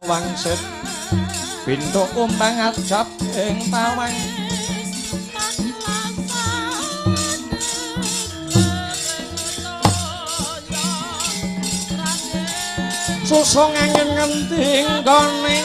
Wangsit pintu kumbang ajab ing tawang susung angin ngendi nggone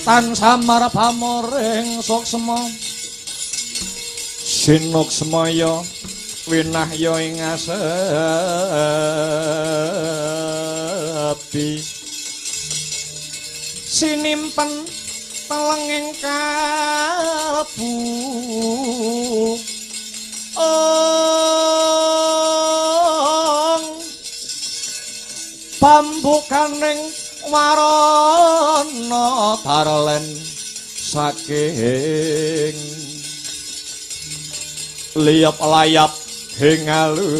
tan samar pamoring suksma sinuksmaya winahya ing asepi sinimpen telenging kalbu ong pambukaning warana tarlen saking liyap layap ing aluyut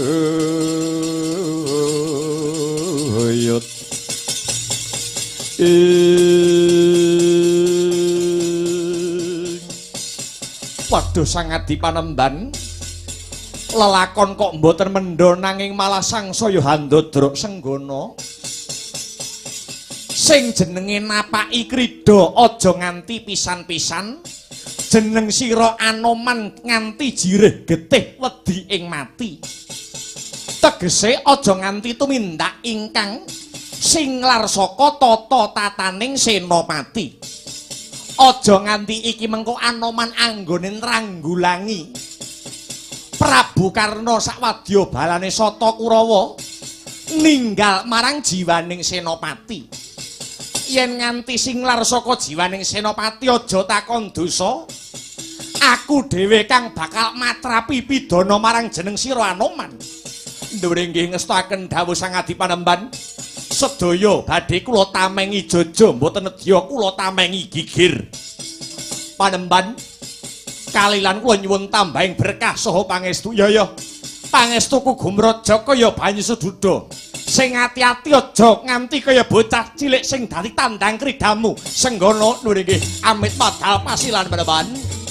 Waduh sangat dipanemban lelakon kok mboten mendho nanging malah sangsaya handodrok senggana sing jenenge napaki krida aja nganti pisan-pisan jeneng sira Anoman nganti jirih getih wedi ing mati tegese aja nganti tumindak ingkang singlar saka tata tataning senopati aja nganti iki mengko Anoman anggone nranggulangi Prabu Karna sawadya balane Sata Kurawa ninggal marang jiwaning senopati yen nganti singlar saka jiwaning senopati aja takon dosa aku dhewe kang bakal matrapi pidana marang jeneng sira Anoman. Ndure nggih ngestakaken dawuh Sang Adi Panemban sedaya badhe kula tamengi jojo mboten nedya kula tamengi gigir. Panemban kalilan kula nyuwun tambahing berkah saha pangestu. Ya ya pangestuku gumraja kaya banyu seduda. Sing ati-ati aja nganti kaya bocah cilik sing dadi tandang kridamu. Senggono nuwun nggih amit padal pasilan panemban. Sing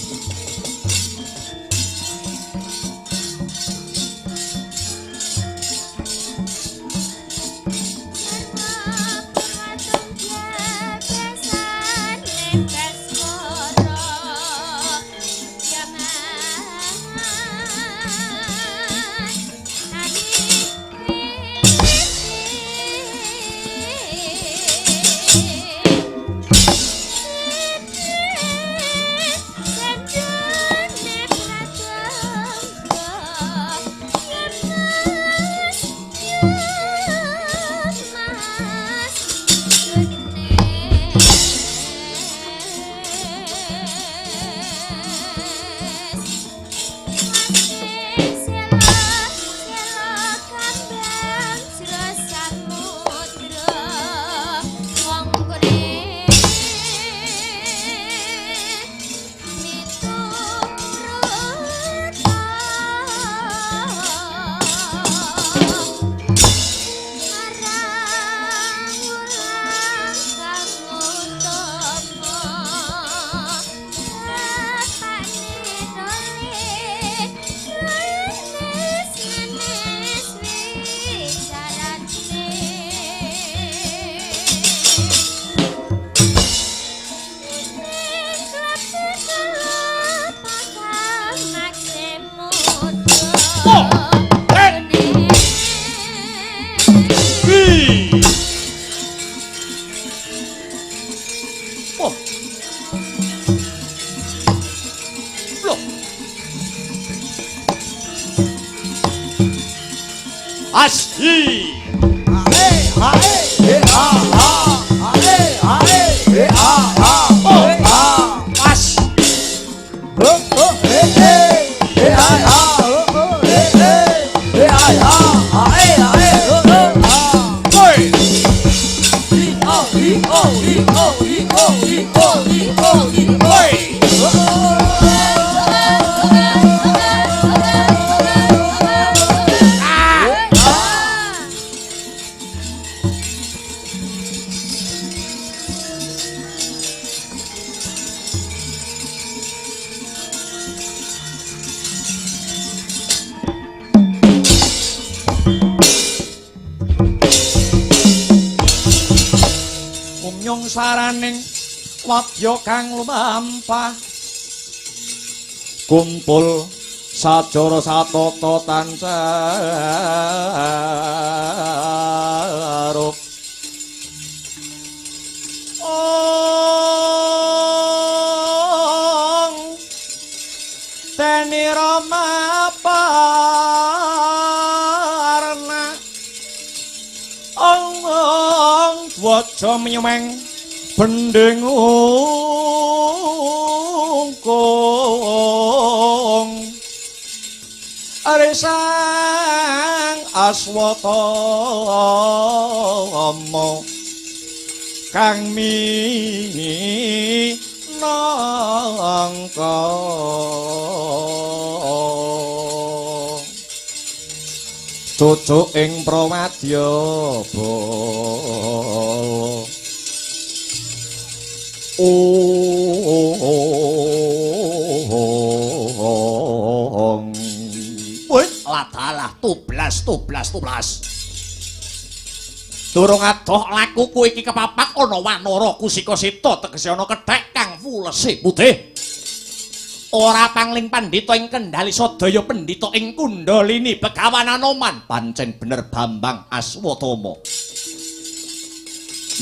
Asli. Ae ae e a a ae ae e a a Oh. e a Pas. O o e e e a a o o e e e a a ae ae o o a Woi. I o I o I o I o I o I o I o. Woi. Umyung saraning wadya kang lumampah kumpul sajara satata tancarup. Ong teni Rama parna ong ong dwaja menyemeng bending ungkung arisang aswatama kang minangka cucuk ing prawadya bala. Ong. Wih, ladalah tublas tublas tublas. Durung adoh lakuku iki kepapak ana wanara kusika sita tegese ana kethek kang wulese putih. Ora pangling pandhita ing kendhali sadaya pendhita ing Kundalini Begawan Anoman pancen bener Bambang Aswatama.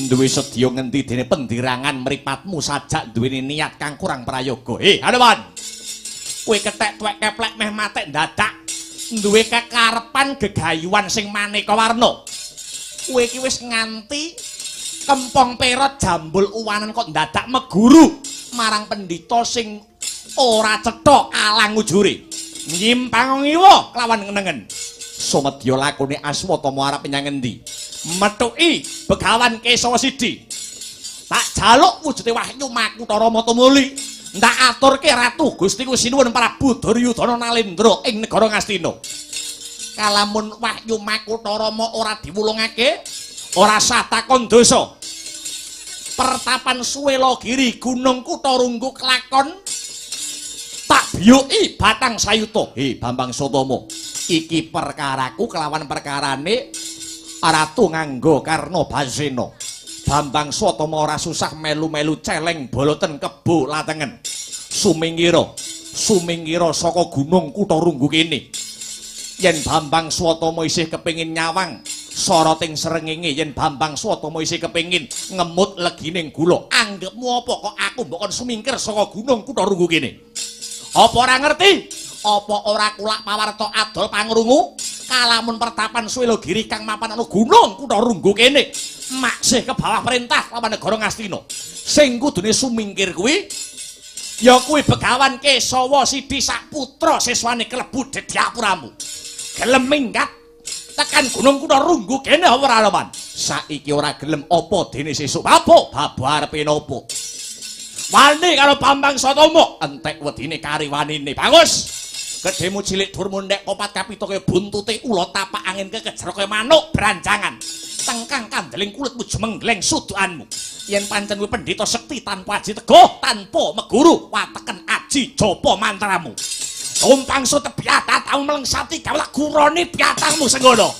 Duwe sedya ngendi dene pendirangan mripatmu sajak duweni niat kang kurang prayoga. Anoman. Kowe kethek tuwek keplek meh matek dadak. Duwe kekarepan gegayuhan sing maneka warna. Kowe iki wis nganti kempong perot jambul uwanan kok dadak meguru marang pendhita sing ora cetha alang ujure. Nyimpang ngiwa kelawan nengen. Sumedya lakone Aswatama arep menyang endi? Methuki Begawan Kesawa Sidi. Tak jaluk wujude wahyu Makutha Rama tumuli. Ndak aturke Ratu Gustiku Sinuwun Prabu Duryudana Nalendra ing negara Ngastina. Kalamun wahyu Makutha Rama ora diwulungake, ora sah takon dosa. Pertapan Suwelagiri Gunung Kutha Runggu kelakon tak biyuki batang sayuta. He Bambang Sotomo, iki perkaraku kelawan perkarane Ratu Nganggo Karna Basena. Bambang Sotomo ora susah melu-melu celeng boloten kebo latengen. Sumingira, sumingira saka Gunung Kutha Runggu kene. Yen Bambang Swatama isih kepengin nyawang soroting srengenge, yen Bambang Swatama isih kepengin ngemut legining gula, anggepmu apa kok aku mbok kon sumingkir saka Gunung Kutha Runggu kene? Apa ora ngerti? Apa ora kulak pawarta adol pangrungu? Kalamun pertapan Suwelagiri kang mapan ana Gunung Kutha Runggu kene maksih ke bawah perintah lawan negara Ngastina. Sing kudune sumingkir kuwi ya kuwi Begawan Kesawa Sidi sak putra siswane klebu dedyapuramu. Gelem minggat tekan Gunung Kutha Runggu kene apa ora, Roman? Saiki ora gelem apa dene sesuk? Apa babu arepe napa? Wani karo Bambang Sotomo entek wedine kariwanine. Bagus. Gedhemu cilik dur mundhek kopat kapita kaya buntute ula tapak angin kekejer kaya manuk branjangan. Tengkang kandeling kulitmu jemenggleng sudukanmu. Yen pancen kuwi pendhita sekti tanpa aji teguh, tanpa meguru, wateken aji japa mantramu. Tumpang sutebyatatamu melengsati gawe gurone byatangmu senggono.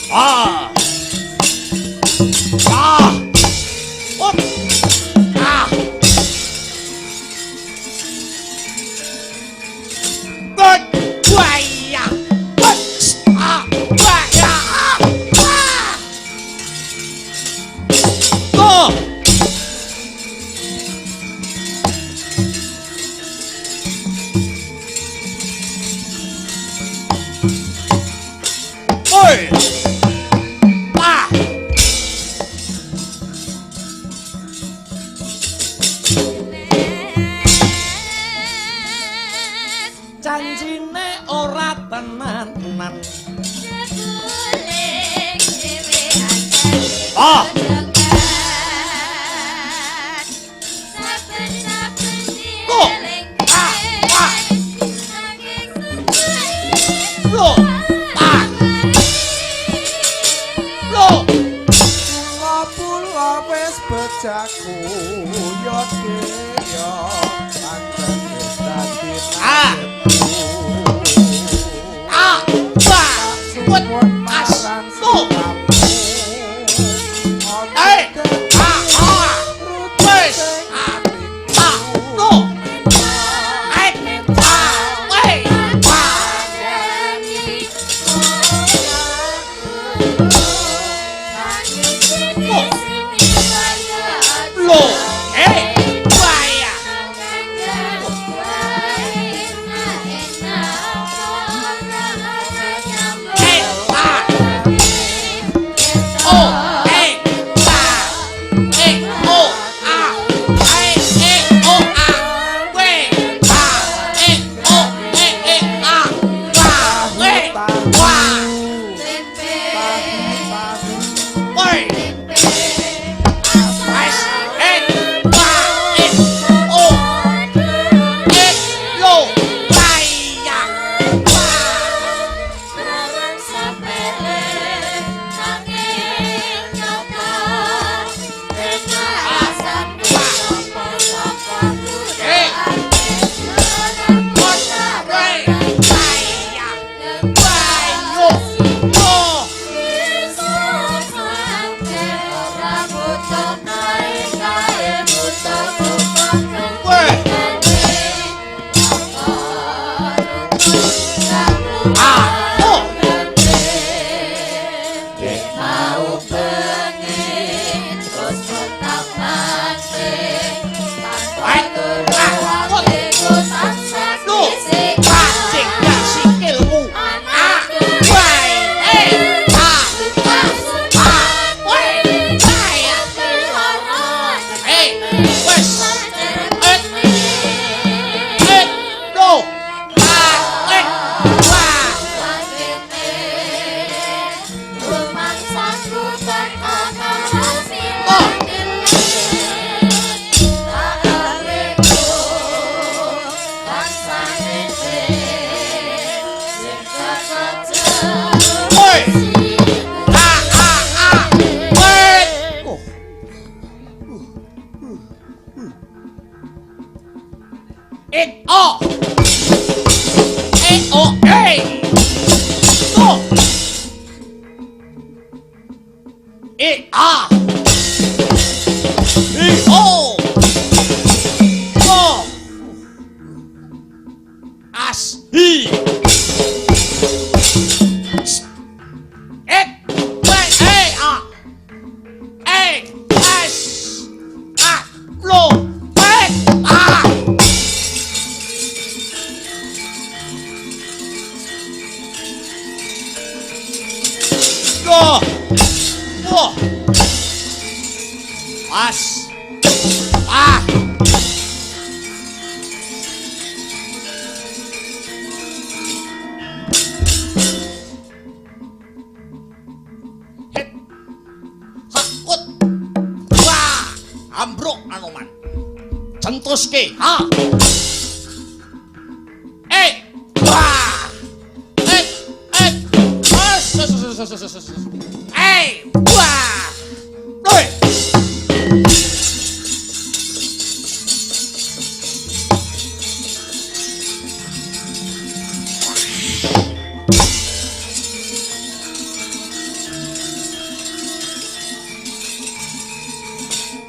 Ah. Ah. Oh. Ah. Good. Waya. Ah. Waya. Ah. Oh. Ah. Lo. Ah. Ah. Lo. Ah. Lo. Pula wis bejaku ya dik ya pancen wis dadi Ah. Ah. Wah. Put. As. Lo. Eh. Ah. Ah. Wis. Ah. Ah. Lo. Eh. Ah. Weh. Ah. Lo. Eh. Wah ya. Eh. Ah. O. Eh. A. E. O. A. E. E. O. A. W. A. E. O. E. E. A. A. W. Wa. Woi. S. E. A. E. O. E. Lo. Wai ya. Wa. Eh. Woi. Wai ya. Wai yo. Yo. Woi. Ah. O. Wai. Ah. Put. Lo. Pacik gak sikilmu. Ah. Wai. Eh. Ah. Ah. Ah. Wai. Wai. Eh. Wes. Et. Et. Lo. Ah. Eh. Wah. Oh. Woi. Ah. Ah. Ah. Woi. Oh. Et. O. E. O. E. O. E. A. I. O. O. As. I. S. Et. W. E. A. E. S. A. Lo. P. A. Lo. Wo. As. Ah. Het. Hakut. Wah. Ambruk Anoman. Centuske. Ha. Eh. Wah. Eh. Eh. As. As. As. As. As. As. Eh. Wah. Oi.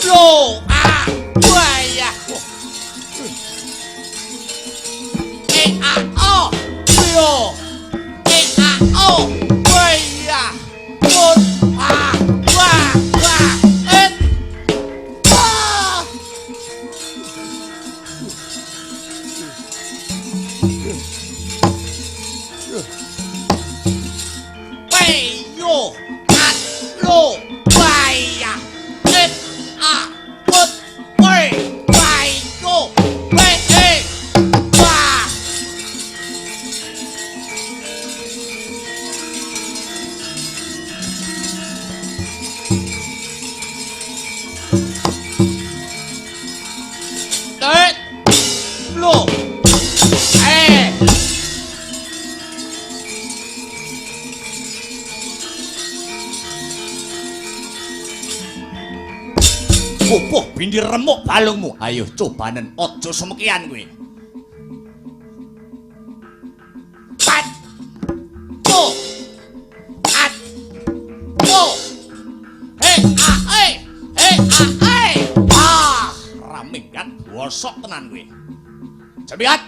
Lo. Ah. Wah ya. E A O. Yo. E A O. Wah ya. Put. Ah. Wah. Wah. Et. Ah. Wei yo. At. Lo. Wah ya. Et. A. Put. Wei. Wai yo. Wei. E. Wah. Pupuh bindi remuk balungmu. Ayo cobanen aja sumekian kowe. Pat. Po. At. Po. He a e. He a e. Ah, raminggat bosok tenan kowe. Jemiat.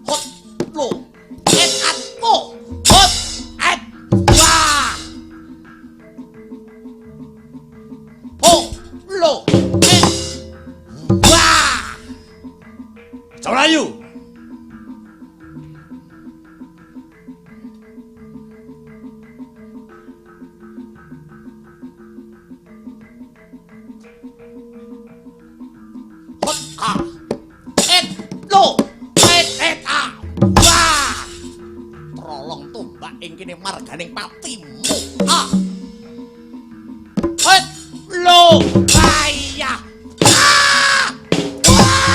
Hot lo. Et at po. Hot at wa. Po lo. Et wa. Colayu. Hot a. Et lo. Et et a. Wah. Trolong tumbak ing kene marganing patimu. Ah. Et lo. Ayah. Ah. Wah.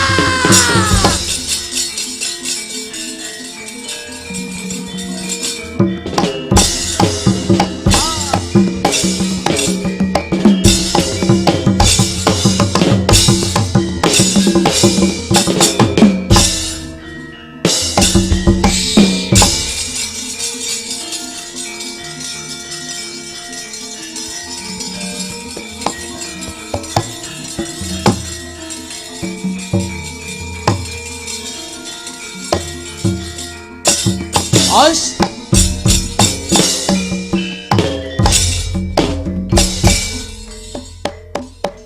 Os.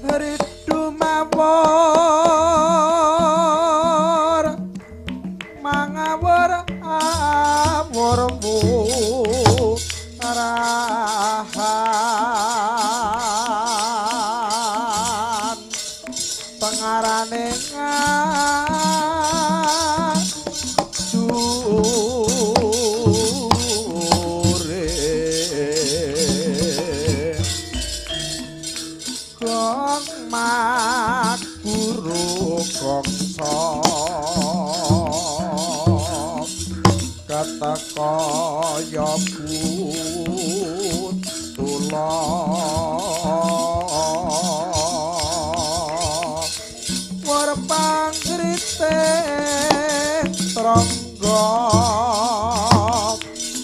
Ridu mawar mangawur awurmu rahan pengarane ngajure gong mak guru gongso keteka ya putula werpanggrite trangga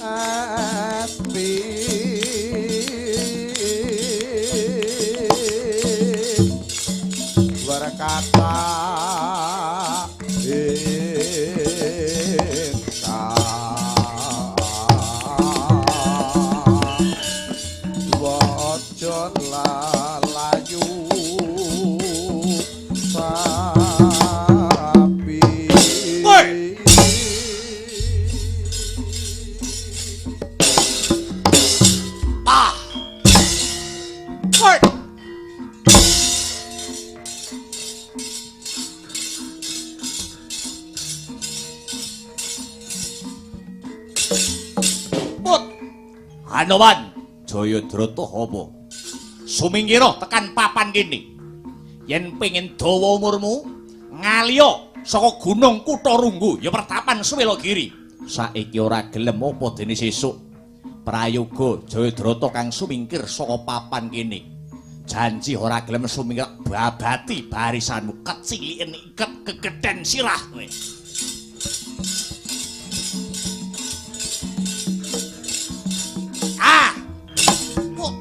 ati berkata ingkang waja lalayu sapi. Woi. Ah. Woi. Put. Hanoman Jayadrata apa? Sumingkira tekan papan kene. Yen pengin dawa umurmu, ngaliya saka Gunung Kutharunggu ya pertapan Suwelagiri. Saiki ora gelem apa dene sesuk. Prayoga Jayadrata kang sumingkir saka papan kene. Janji ora gelem sumingkir babati barisanmu keciliken iket kegedhen sirah kowe. Ah. Oh.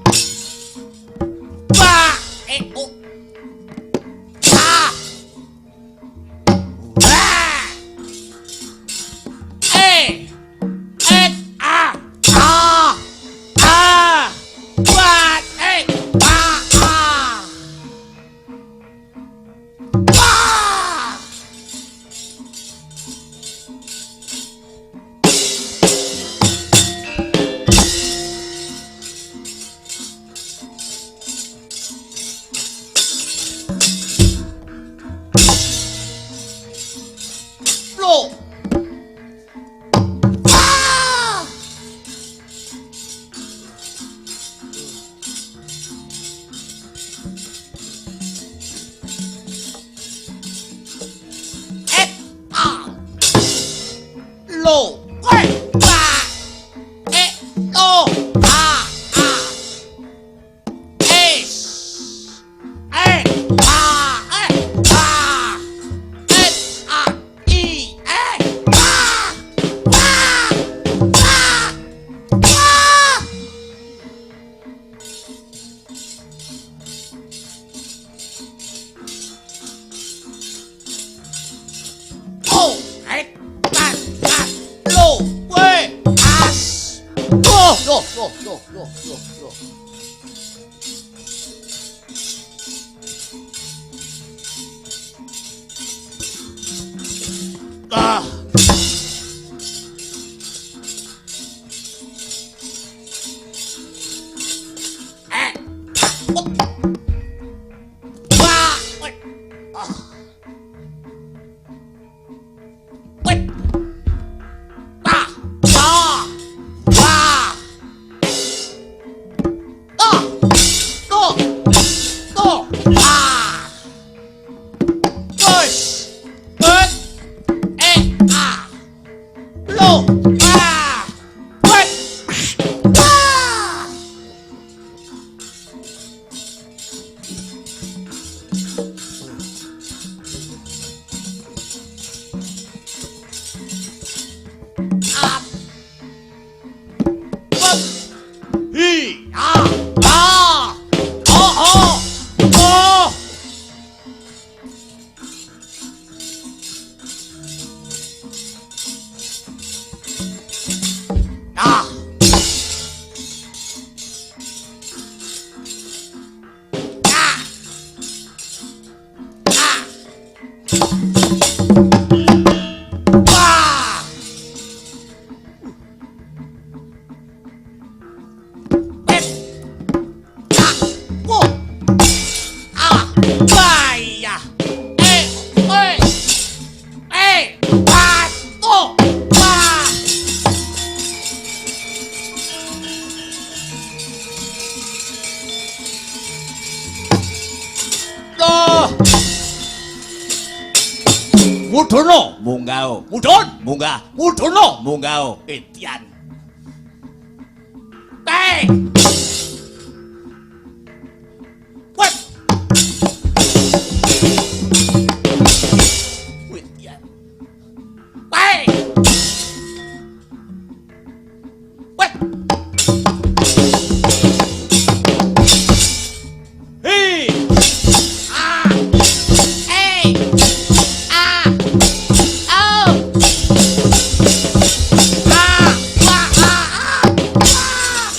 Ba. E o. A. Wa. E. Et a. A. A. Wa. E. A. A. Wa. Yo yo yo yo yo yo. Ah. Eh. Wah. Ah. Wet. Ah. Ah. Wah. Ah. To. To. Ah. Wes. Bet. Eh. Ah. Lo. Ah. Wet. Ah. Ah. Wet. Hi. Ah. Ah. Oh oh. Oh. Ah. Ah. Ah. Wah. Eh. Ah. Wo. Ah. Wah, iya. Eh. Eh. Eh. Ah. To. Wah. Loh. Mudhono Munggah. Mudhun, Munggah. mudhono. Munggah. Edian. Teh. Wet. Edian. Teh. Wet. Hi. Ah. Eh. Ah. Oh. Ah. Wah. Ah. Ah. Ah.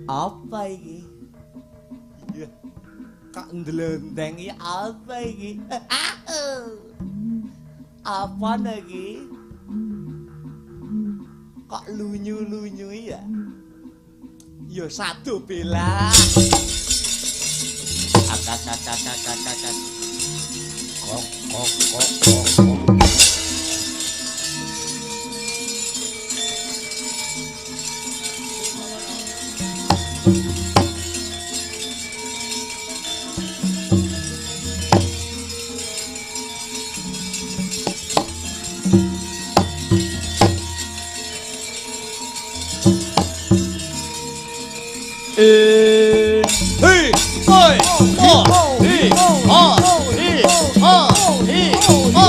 Apa iki? Iya. Kok ndlondeng iki apa iki? Apa iki? Kok lunyu-lunyu ya? Ya satu bela. Akak. Kok kok kok kok. Kok. Eh, hei, oi, oh, hi, oh, hi, oh, hi, oh.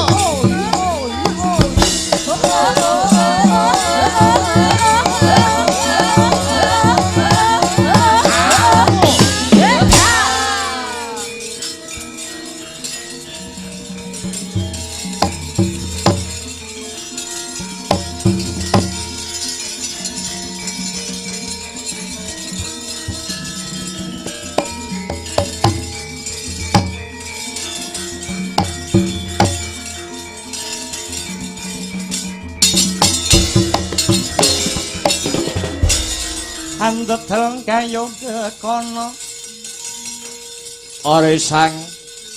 Andedel kayo gekono Ore sang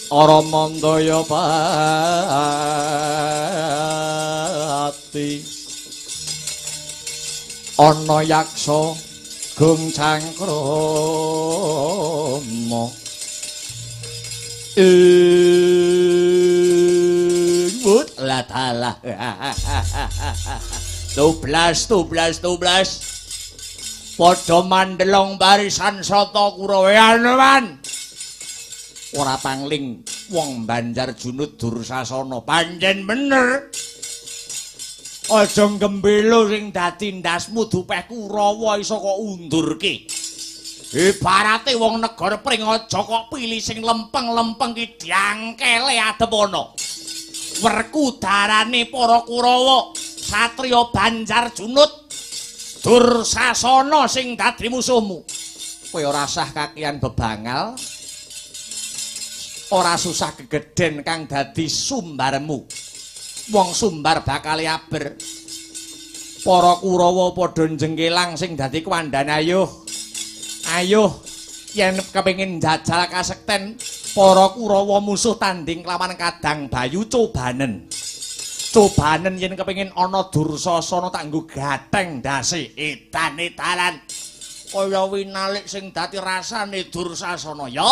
Aramandaya pati ana yaksa gung cangkrama Mut lah talah. 12 12 12. Padha mandelong barisan sata Kurawa Anoman. Ora pangling wong Banjar Junud Dursasana pancen bener. Aja gembelo sing dadi ndasmu dupeh Kurawa iso kok undurke. Ibarate wong negara Pring aja kok pilih sing lempeng-lempeng ki diangkele adepana. Werkudarane para Kurawa, satriya Banjar Junud Dursasana sing dadi musuhmu. Kowe ora sah kakian bebangal. Ora susah gegeden kang dadi sumbarmu. Wong sumbar bakal aber. Para Kurawa padha njengkelang sing dadi kuwandane ayuh. Ayuh yen kepengin njajal kasekten para Kurawa musuh tanding kelawan Kadang Bayu cobanen. Cobanen yen kepengin ana Dursasana tak nggo gatheng ndase edane dalan. Kaya winalik sing dadi rasane Dursasana ya.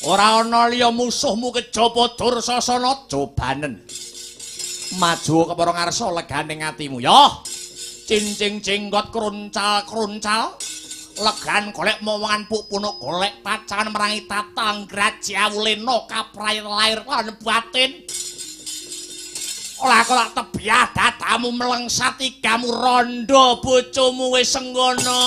Ora ana liya musuhmu kejaba Dursasana cobanen. Maju kepara ngarsa legane atimu ya. Cincing jenggot kruncal-kruncal. Legan golek momongan pupunuk golek pacangan merangi tatang grajiawulena kaprayan lahir lan batin. Ora kok tak tebyah dadamu melengsat igamu rondo bojomu wis senggono.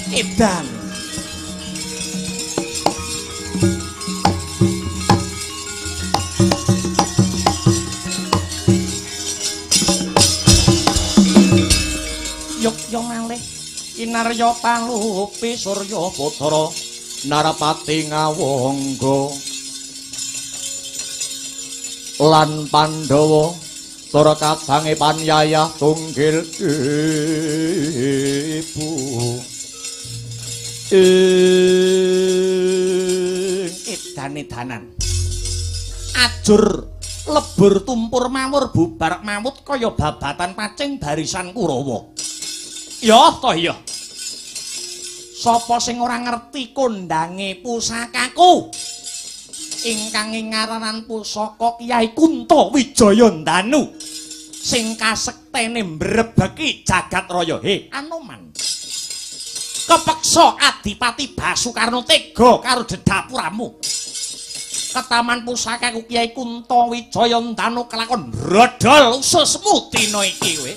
Edan. Yogya malih Inarya palupi Surya Bathara Narapati ngawangga lan Pandhawa para kadange panyayah tunggil ibu edan-edanan ajur lebur tumpur mawur bubar mawut kaya babatan pacing barisan Kurawa. Ya toh ya. Sapa sing ora ngerti kondange pusakaku ingkang ngaranan pusaka Kyai Kunto Wijaya Ndanu sing kasektene mbrebeki jagat raya. He Anoman, kepeksa Adipati Basukarno tega karo dedapuramu. Ketaman pusakaku Kyai Kunto Wijaya Ndanu kelakon brodol ususmu dina iki kowe.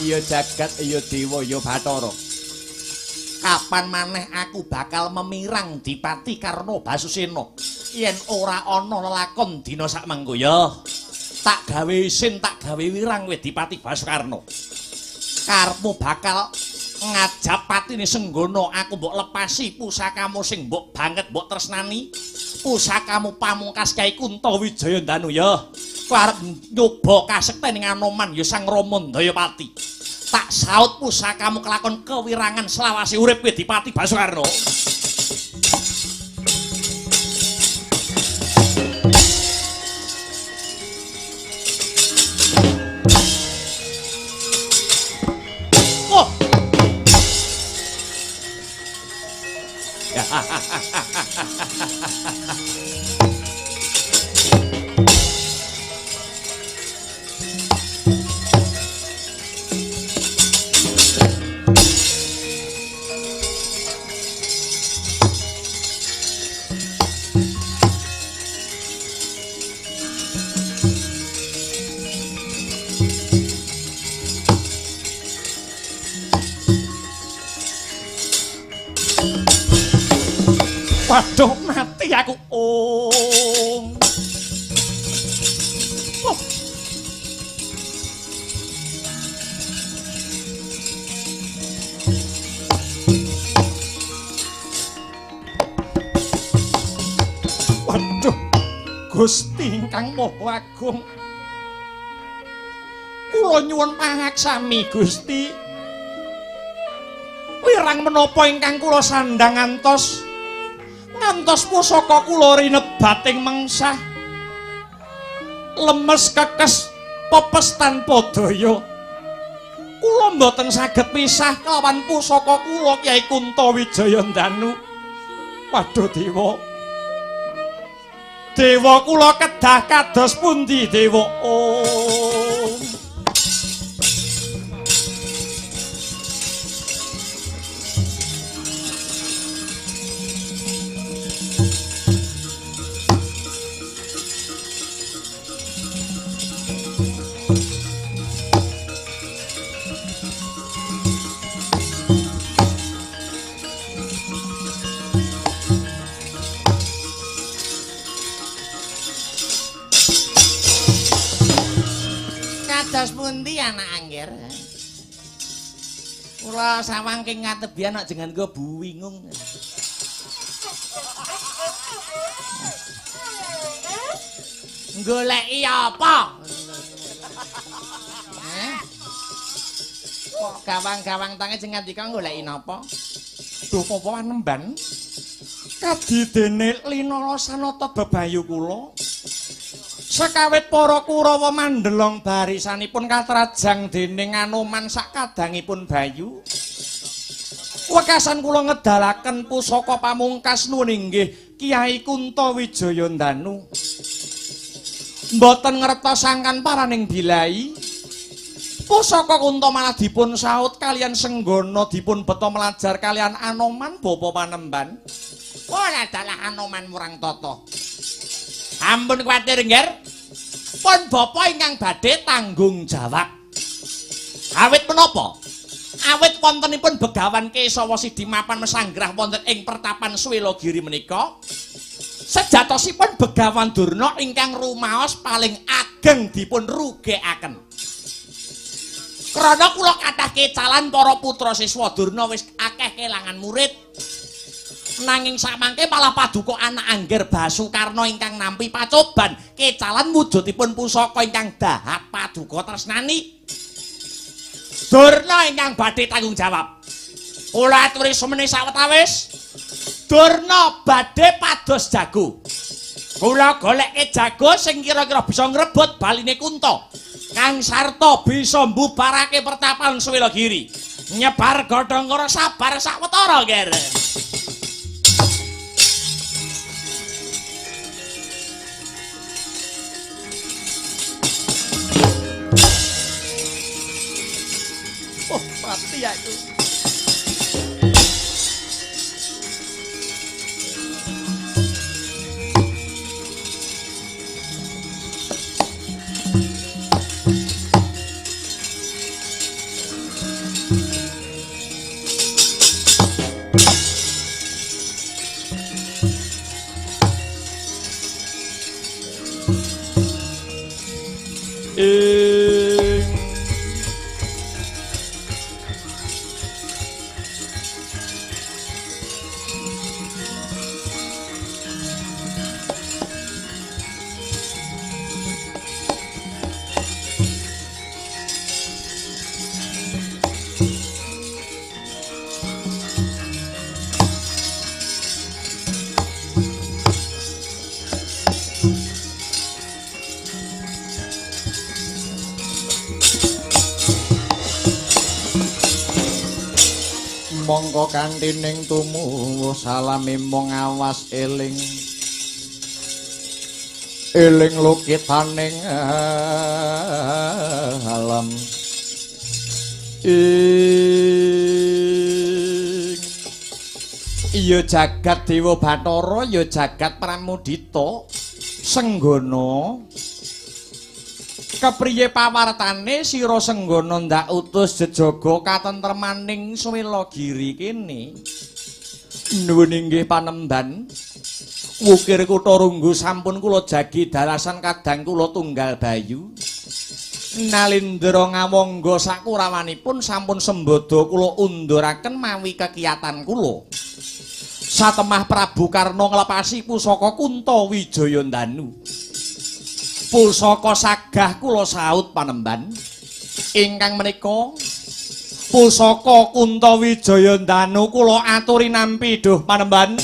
Iya jagat, iya dewa, iya bathara. Kapan maneh aku bakal memirang Dipati Karna Basusena yen ora ana lelakon dina sakmengko ya. Tak gawe isin, tak gawe wirang kowe Dipati Basukarna. Karepmu bakal ngajap patine Senggana, aku mbok lepasi pusakamu sing mbok banget mbok tresnani. Pusakamu pamungkas Kyai Kunto Wijaya Ndanu ya. Kowe arep nyoba kasekten ing Anoman ya Sang Rama Ndayapati. Tak saut pusakamu kelakon kewirangan selawase urip kowe Dipati Basukarna. Oh. Waduh, mati aku. Oh. Oh. Waduh, Gusti ingkang Maha Agung. Kula nyuwun pangaksami Gusti. Wirang menapa ingkang kula sandhang ngantos ngantos pusaka kula rinebat ing mengsah. Lemes kekes pepes tanpa daya. Kula mboten saged pisah kelawan pusaka kula Kyai Kunto Wijaya Ndanu. Waduh dewa. Dewa kula kedah kados pundi dewa? Oh. Kados pundi anak Angger? Kula sawang king ngatebian kok jenengan kula bingung. Goleki apa? Kok gawang-gawang tange sing ngandika goleki napa? Duh apa panemban? Kadidene linala sanata bebayu kula. Sekawit para Kurawa mandelong barisanipun katrajang dening Anoman sakadangipun Bayu. Wekasan kula ngedalaken pusaka pamungkas nuwun inggih Kyai Kunta Wijaya Ndanu. Mboten ngertos sangkan paraning bilai. Pusaka Kunta malah dipun saut kalian Senggana dipun beta melajar kalian Anoman bapa panemban. Wah dalah Anoman murang tata. Ampun kuwatir Ngger. Pun bapa ingkang badhe tanggung jawab. Awit menapa? Awit wontenipun Begawan Kesawa Sidi mapan mesanggrah wonten ing pertapan Swelogiri menika. Sejatosipun Begawan Durna ingkang rumaos paling ageng dipun rugekaken. Krana kula kathah kecalan para putra siswa Durna wis akeh kelangan murid. Nanging samangke malah paduka anak Angger Basukarna ingkang nampi pacoban kecalan wujudipun pusaka ingkang dahat paduka tresnani. Durna ingkang badhe tanggung jawab. Kula aturi sumene sawetawis. Durna badhe pados jago. Kula goleke jago sing kira-kira bisa ngrebut baline Kunta. Kang sarta bisa mbubarake pertapan Swelogiri. Nyebar godhong kara sabar sawetara, Ger. Oh, mati aku. Mongko kanthi ning tumuwuh salame mung awas eling eling lukitaning alam ing iya jagat Dewa Bathara ya jagat Pramudita Senggana. Kepriye pawartane sira Senggana ndak utus jejaga katentremaning Swelogiri kene? Nuwun inggih panemban. Wukir kutha Runggu sampun kula jagi dalasan kadang kula tunggal Bayu. Nalindra ngawangga sakurawanipun sampun sembada kula unduraken mawi kekiyatan kula. Satemah Prabu Karna nglepasi pusaka Kunta Wijaya Ndanu. Pusaka sagah kula saut panemban. Ingkang menika pusaka Kunta Wijaya Ndanu kula aturi nampi duh panemban.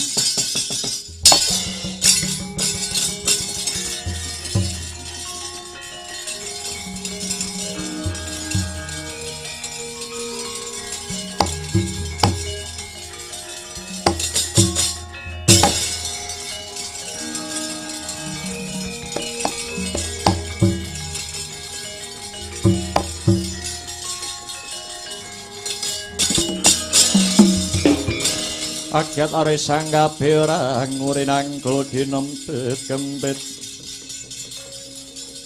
Akyat are sanggape ora ngurinangkul ginempit kempit.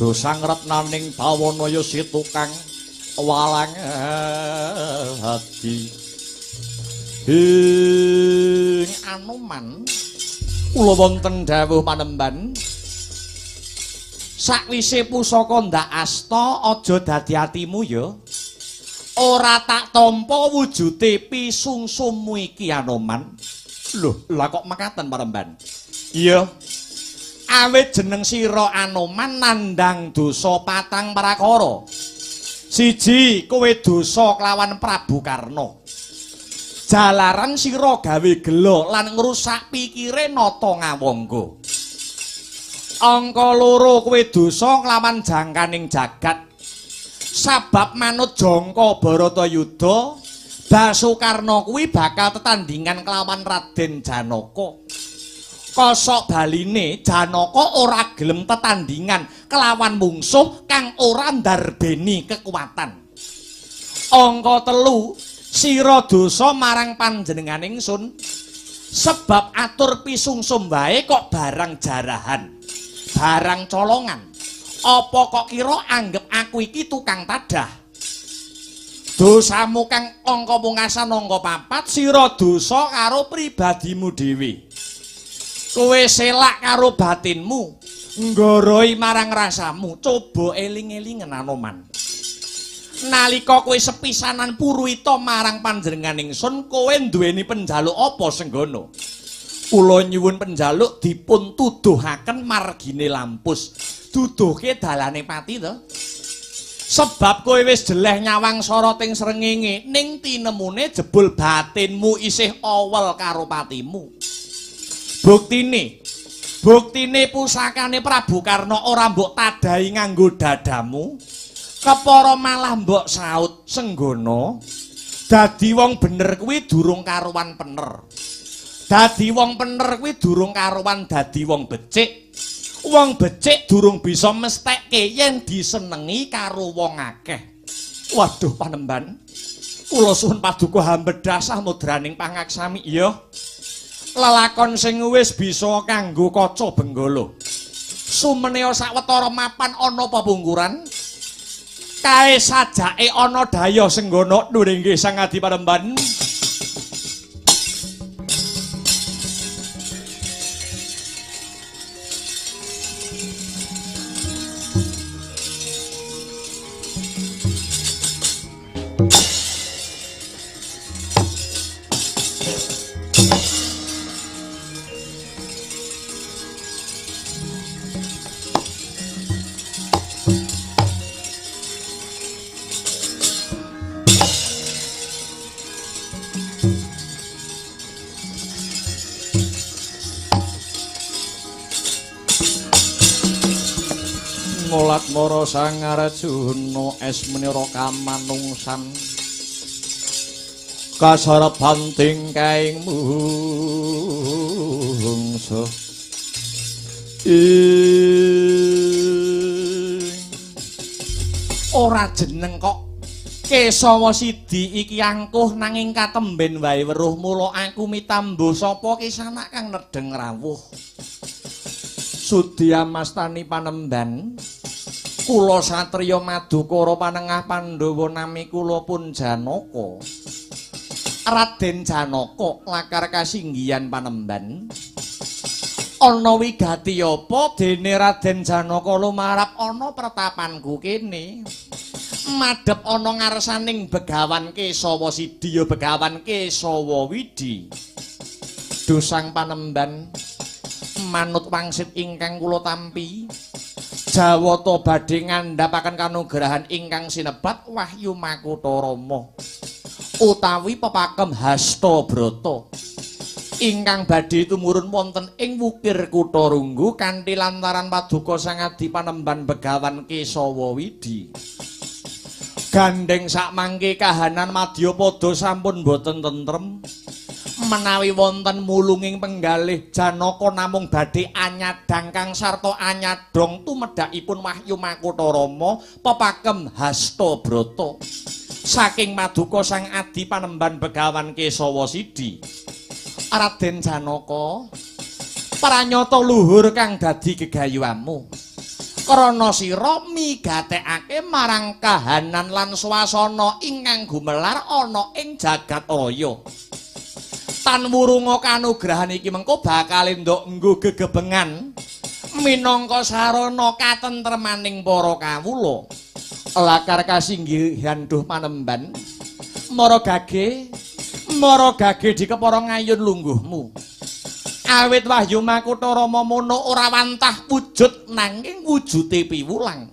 Dosa ngrepnaning bawana ya si tukang walang hati. Ing Anoman kula wonten dawuh panemban. Sakwise pusaka ndak asta aja dadi atimu ya. Ora tak tampa wujude pisungsummu iki Anoman. Lho, lah kok mekaten Paremban? Iya. Awit jeneng sira Anoman nandhang dosa patang prakara. Siji, kowe dosa kelawan Prabu Karna. Jalaran sira gawe gela lan ngrusak pikire nata ngawangga. Angka loro, kowe dosa kelawan jangkaning jagat. Sabab manut jangka Bharatayuda, Basukarna kuwi bakal tetandhingan kelawan Raden Janaka. Kosok baline Janaka ora gelem tetandhingan kelawan mungsuh kang ora ndarbeni kekuatan. Angka telu, sira dosa marang panjenengan ingsun. Sebab atur pisungsum wae kok barang jarahan, barang colongan. Apa kok kira anggep aku iki tukang tadah? Dosamu kang angka pungkasan angka papat, sira dosa karo pribadimu dhewe. Kowe selak karo batinmu, nggoroi marang rasamu, coba eling-elingen Anoman. Nalika kowe sepisanan puruwita marang panjenengan ingsun, kowe nduweni penjaluk apa senggono? Kula nyuwun penjaluk dipun tuduhaken margine lampus. Duduhke dalane pati to. Sebab kowe wis jeleh nyawang soroting srengenge, ning tinemune jebul batinmu isih awel karo patimu. Buktine pusakane Prabu Karna ora mbok tadahi nganggo dadamu, kepara malah mbok saut senggono. Dadi wong bener kuwi durung karuan pener. Dadi wong pener kuwi durung karuan dadi wong becik. Wong becik durung bisa mestheke yen disenengi karo wong akeh. Waduh Panemban, kula suwun paduka hambedhah samudraning pangaksami. Iya. Lelakon sing wis bisa kanggo kaca benggala. Sumenea sawetara mapan ana pepungkuran. Kae sajake ana daya senggono nuringgih Sang Adi Panemban. Mara Sang Arjuna es menira kamanungsan kasareban tingkahing mungsa ora jeneng kok Kesawa Sidi iki angkuh nanging katemben wae weruh mula aku mitambo sapa kisanak kang nedheng rawuh. Sudi amastani Panemban, kula satriya Madukara panengah Pandhawa nami kula pun Janaka. Raden Janaka lakar kasinggihan Panemban. Ana wigati apa dene Raden Janaka lumarap ana pertapanku kene. Madhep ana ngarsaning Begawan Kesawa Sidi ya Begawan Kesawa Widi. Dosang Panemban manut wangsit ingkang kula tampi, Jawata badhe ngandhapaken kanugrahan ingkang sinebat Wahyu Makutha Rama utawi pepakem Hasta Brata ingkang badhe tumurun wonten ing Wukir Kutha Runggu kanthi lantaran paduka Sang Adi Panemban Begawan Kesawa Widi. Gandheng sakmangke kahanan madyapada sampun boten tentrem. Menawi wonten mulunging penggalih Janaka namung badhe anyadang kang sarta anyadong tumedakipun Wahyu Makutha Rama pepakem Hasta Brata saking paduka Sang Adi Panemban Begawan Kesawa Sidi. Raden Janaka, pranyata luhur kang dadi gegayuhanmu krana sira migatekake marang kahanan lan swasana ingkang gumelar ana ing jagat raya. Tan wurunga kanugrahan iki mengko bakal endok nggo gegebengan Minangka sarana katentremaning para kawula. Lakar kasinggihan duh panemban. Mara gage, mara gage dikepara ngayun lungguhmu. Awit Wahyu Makutha Rama mono ora wantah wujud nanging wujude piwulang.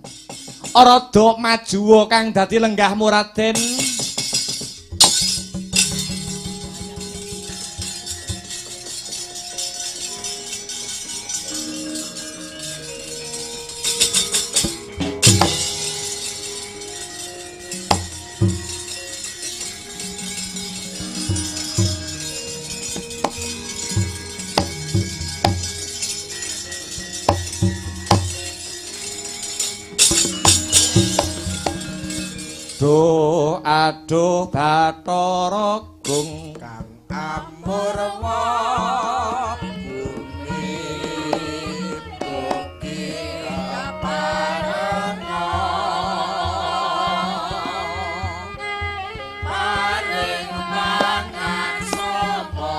Rada majuwa kang dadi lenggahmu Raden. Duh aduh Bathara Gung kang amurwa bumi mugi kaparana paring mangan sapa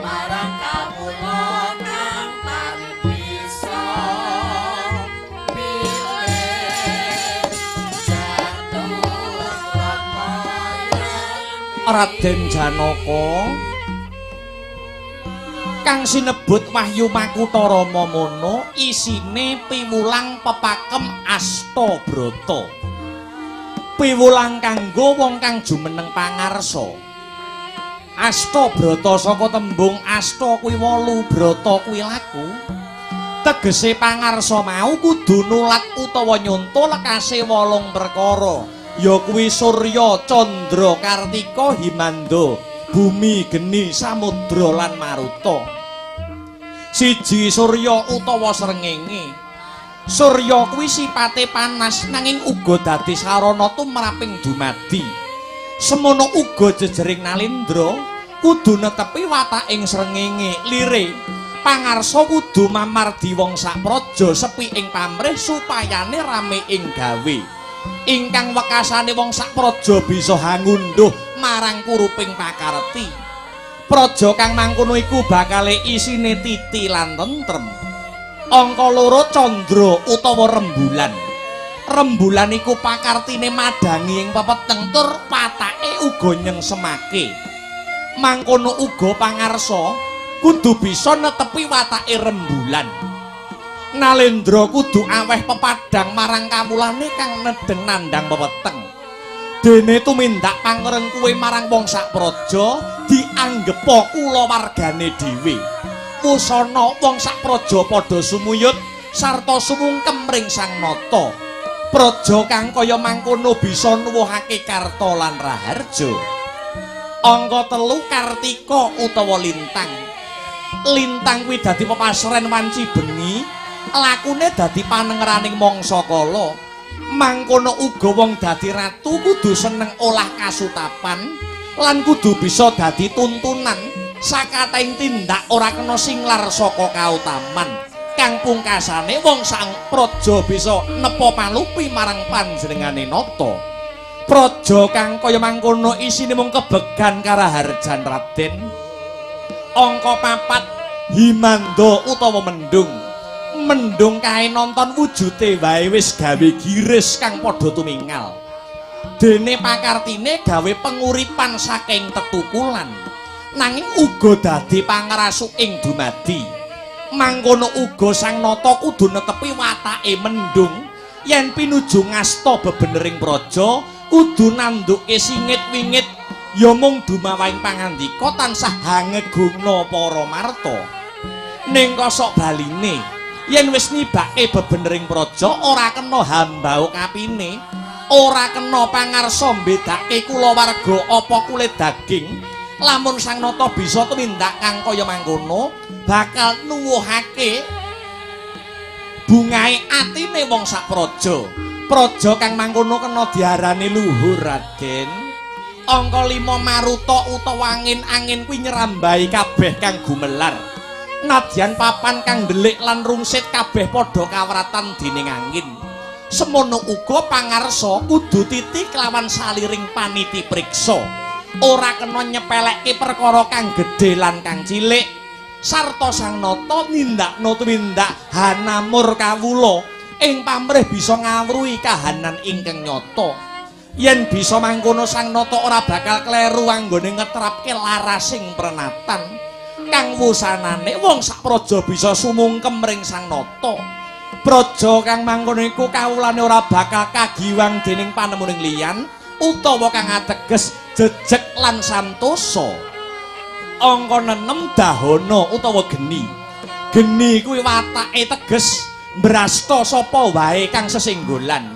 marang kawula kang tan bisa Raden Janaka kang sinebut Wahyu Makutha Rama mono isine piwulang pepakem Astabrata. Piwulang kanggo wong kang jumeneng pangarsa. Astabrata saka tembung asta kuwi wolu, brata kuwi laku. Tegese pangarsa mau kudu nulat utawa nyonto lekase wolung perkara. Ya kuwi Surya, Candra, Kartika, Himanda, Bumi, Geni, Samudra lan Maruta. Siji Surya utawa srengenge. Surya kuwi sipate panas nanging uga dadi sarana tumraping dumadi. Semono uga jejering Nalendra kudu netepi wataking srengenge lire. Pangarsa kudu mamardi wong sak praja sepi ing pamrih supayane rame ing gawe. Ingkang wekasane wong sak praja bisa hangunduh marang kuruping pakarti. Praja kang mangkono iku bakale isine titi lan tentrem. Angka loro candra utawa rembulan. Rembulan iku pakartine madhangi ing pepeteng tur patake uga nyengsemake. Mangkono uga pangarsa kudu bisa netepi watake rembulan. Nalendra kudu aweh pepadhang marang kawulane kang nedeng nandhang pepeteng. Dene tumindak pangrengkuwe marang wong sak praja dianggepa kulawargane dhewe. Wusana wong sak praja padha sumuyut sarta sumungkem ring Sang Nata. Praja kang kaya mangkono bisa nuwuhake karta lan raharja. Angka telu Kartika utawa lintang. Lintang kuwi dadi pepasren wanci bengi, lakune dadi panengeraning mangsa kala. Mangkono uga wong dadi ratu kudu seneng olah kasutapan lan kudu bisa dadi tuntunan sakataing tindak ora kena singlar saka kautaman. Kang pungkasane wong sang praja bisa nepa palupi marang panjenengane nata. Praja kang kaya mangkono isine mung kebegan karaharjan Raden. Angka papat Himanda utawa mendung. Mendung kae nonton wujute wae wis gawe giris kang padha tumingal. Dene pakartine gawe penguripan saking tetukulan, nanging uga dadi pangrasuk ing dumadi. Mangkono uga Sang Nata kudu netepi watake mendung yen pinuju ngasta bebenering praja kudu nanduke singit wingit ya mung dumawahing pangandika tansah hangegungna para marta. Ning kosok baline yen wis nibake bebenering praja ora kena hambau kapine, ora kena pangarsa mbedake kulawarga apa kulit daging. Lamun Sang Nata bisa tumindak kang kaya mangkono bakal nuwuhake bungahe atine wong sak praja. Praja kang mangkono kena diarani luhur Raden. Angka 5 Maruta utawa angin-angin kuwi nyrambahi kabeh kang gumelar. Nadyan papan kang ndelik lan rungsit kabeh padha kawratan dening angin. Semono uga pangarsa kudu titi kelawan saliring paniti priksa. Ora kena nyepelekke perkara kang gedhe lan kang cilik. Sarta Sang Nata nindakno tumindak hanamur kawula ing pamrih bisa ngawruhi kahanan ingkang nyata. Yen bisa mangkono Sang Nata ora bakal kleru anggone ngetrapke larasing prenatan. Kang wusanane wong sak praja bisa sumungkem ring Sang Nata. Praja kang mangkono iku kawulane ora bakal kagiwang dening panemuning liyan utawa kang ateges jejeg lan santosa. Angka 6 dahana utawa geni. Geni kuwi watake teges mbrasta sapa wae kang sesinggolan.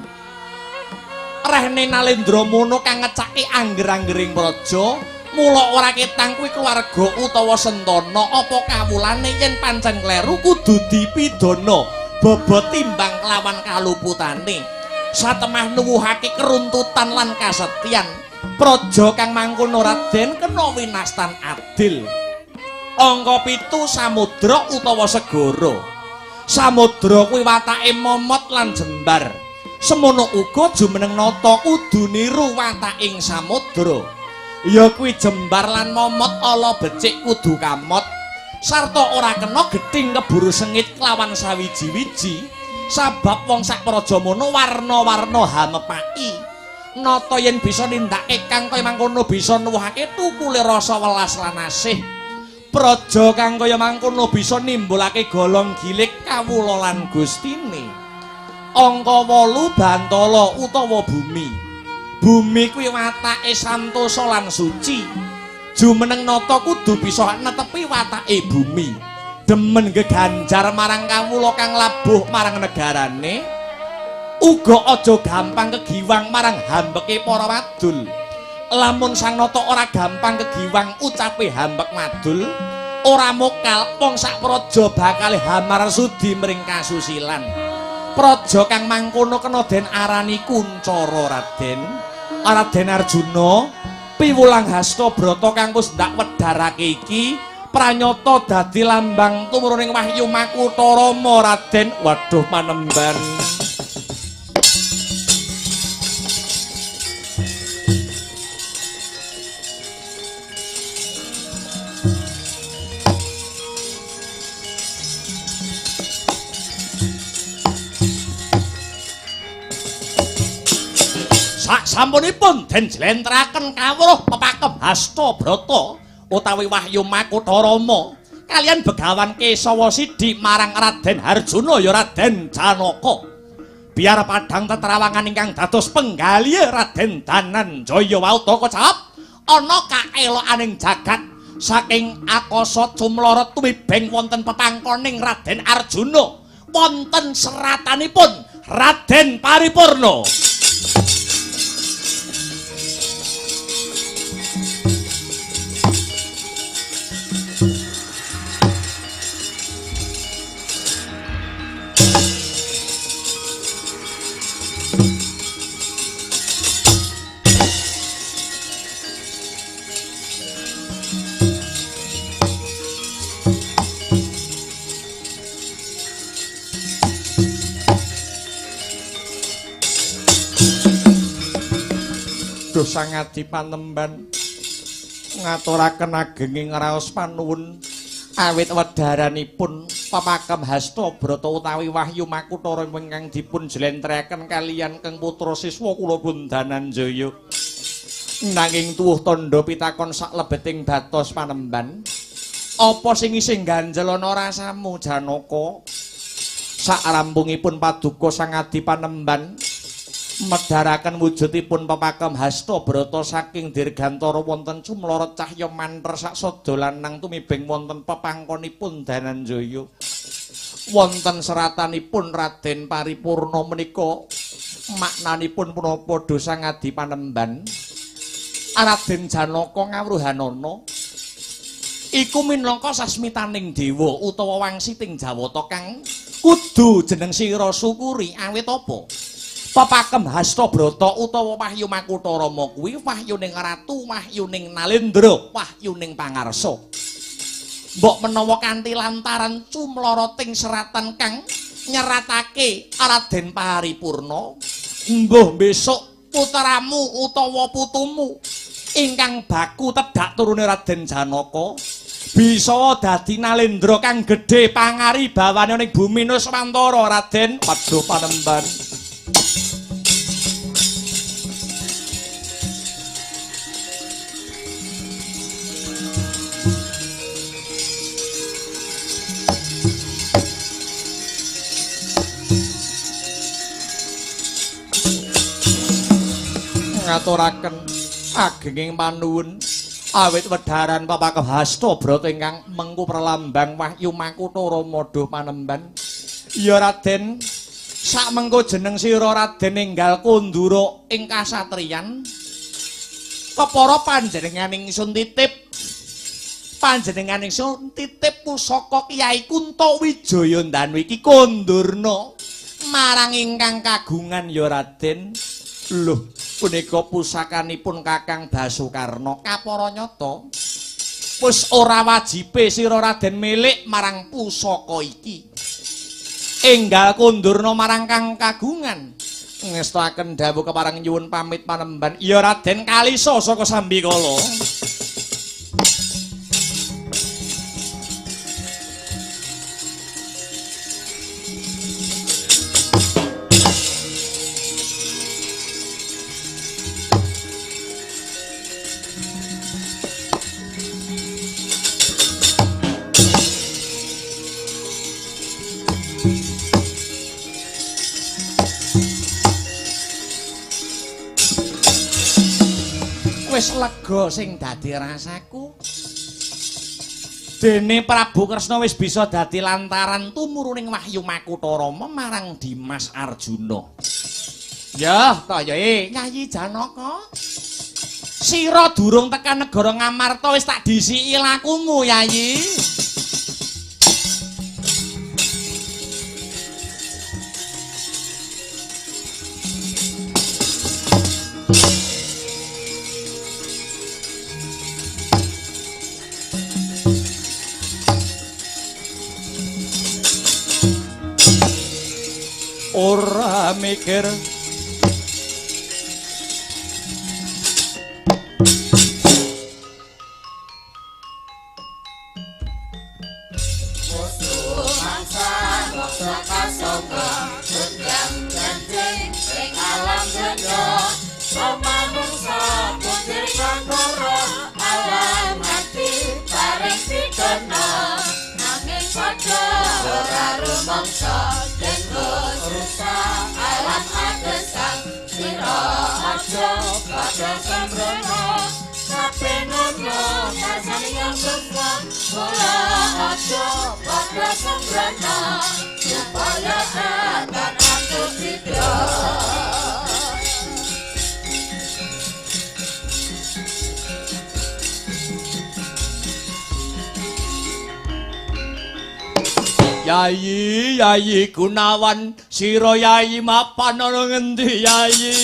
Rehne Nalendra Mono kang ngecake angger-anggering praja, mula ora ketang kuwi keluarga utawa sentana apa kawulane yen pancen kleru kudu dipidana bobot timbang kelawan kaluputane. Satemah nuwuhake keruntutan lan kasetyan. Praja kang mangkono Raden kena winastan adil. Angka 7 samudra utawa segara. Samudra kuwi watake momot lan jembar. Semono uga jumeneng nata kudu niru wataking samudra. Ya kuwi jembar lan momot ala becik kudu kamot. Sarta ora kena gething keburu sengit kelawan sawiji-wiji. Sabab wong sak praja mono warna-warna hamepaki. Nata yen bisa nindakake kang kaya mangkono bisa nuwuhake tukule rasa welas lan asih. Praja kang kaya mangkono bisa nimbulake golong gilik kawula lan gustine. Angka 8 bantala utawa bumi. Bumi kuwi watake santosa lan suci. Jumeneng nata kudu bisa netepi watake bumi. Demen geganjar marang kawula kang labuh marang negarane. Uga aja gampang kegiwang marang hambeke para wadul. Lamun Sang Nata ora gampang kegiwang ucape hambek wadul, ora mokal wong sak praja bakal hamar sudi mring kasusilan. Praja kang mangkono kena den arani kuncara Raden. Raden Arjuna, piwulang hasta brata kang wis ndak wedharake iki pranyata dadi lambang tumuruning wahyu Makutha Rama Raden. Waduh panemban. Sampunipun den jlentraken kawruh pepakem hasta brata utawi wahyu Makutha Rama kaliyan Begawan Kesawa Sidi marang Raden Harjuna ya Raden Janaka. Biar padhang tetrawangan ingkang dados penggalihe Raden Dananjaya wau kecap ana kaelokaning jagat saking akasa cumlorot tumibeng wonten pepangkoning Raden Arjuna wonten seratanipun Raden Paripurna. Sang Adi Panemban ngaturaken agenging raos panuwun awit wedharanipun pepakem hasta brata utawi wahyu Makutha Rama ingkang dipun jlentrehaken kaliyan Kang putra siswa kula pun Dananjaya. Nanging tuwuh tandha pitakon saklebeting batos panemban, apa sing isih ganjel ana rasamu Janaka? Sakrampungipun paduka Sang Adi Panemban medharaken wujudipun pepakem hasta brata saking dirgantara wonten cumlorot cahya manter saksada lanang tumibeng wonten pepangkonipun Dananjaya. Wonten seratanipun Raden Paripurna menika maknanipun punapa dosa Ngadi Panemban? Raden Janaka ngawruhanana iku minangka sasmitaning dewa utawa wangsiting Jawata kang kudu jeneng sira syukuri awit apa? Pepakem hasta brata utawa wahyu Makutha Rama kuwi wahyuning ratu, wahyuning Nalendra, wahyuning pangarsa. Mbok menawa kanthi lantaran cumloroting seratan kang nyeratake Raden Paripurna, mbuh besok putramu utawa putumu ingkang baku tedhak turune Raden Janaka Bisa dadi nalendra kang gedhe pangari bawane ning bumi Nuswantara Raden. Waduh panemban. Ngaturaken agenging panuwun awit wedharan Papakehasta brata ingkang mengku pralambang wahyu makutha Rama duh panemban. Ya Raden, sak mengko jeneng sira Raden enggal kondura ing kasatriyan. Kepara panjenengan ingsun titip, panjenengan ingsun titip pusaka Kyai Kunto Wijaya Ndanu iki kondurna marang ingkang kagungan ya Raden. Lho, punika pusakanipun Kakang Basukarna. Kapara nyata wis ora wajibe sira Raden milik marang pusaka iki. Enggal kondurna marang kang kagungan. Ngestakaken dawuh kepareng nyuwun pamit panemban. Ya Raden Kalisa saka Sambikala. Wis lega sing dadi rasaku. Dene Prabu Kresna wis bisa dadi lantaran tumuruning wahyu Makutha Rama marang Dimas Arjuna. Ya, ta ya Yayi Janaka. Sira durung tekan negara Ngamarta wis tak disiki lakumu, Yayi. Ora mikir musuh mangsa mangsa kasangga gendang gending ing alam donya manungsa punjer kakara alam ati bareng pidana nanging padha ora rumangsa yen rusak alam agesang sira aja padha sembrono kabeh ngono kasane yang sukma mula aja padha sembrono supaya akan antuk cidra. Yayi, Yayi Gunawan, sira Yayi mapan ana ngendi Yayi?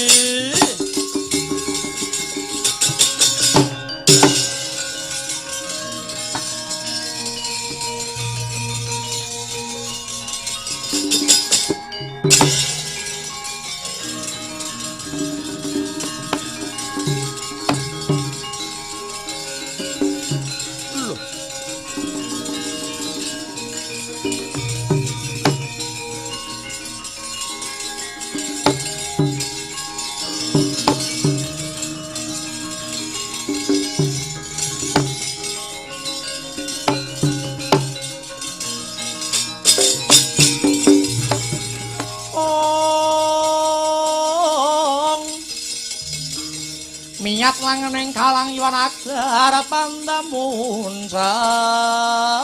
Miat langeneng kalang iwan agar pandamun sar.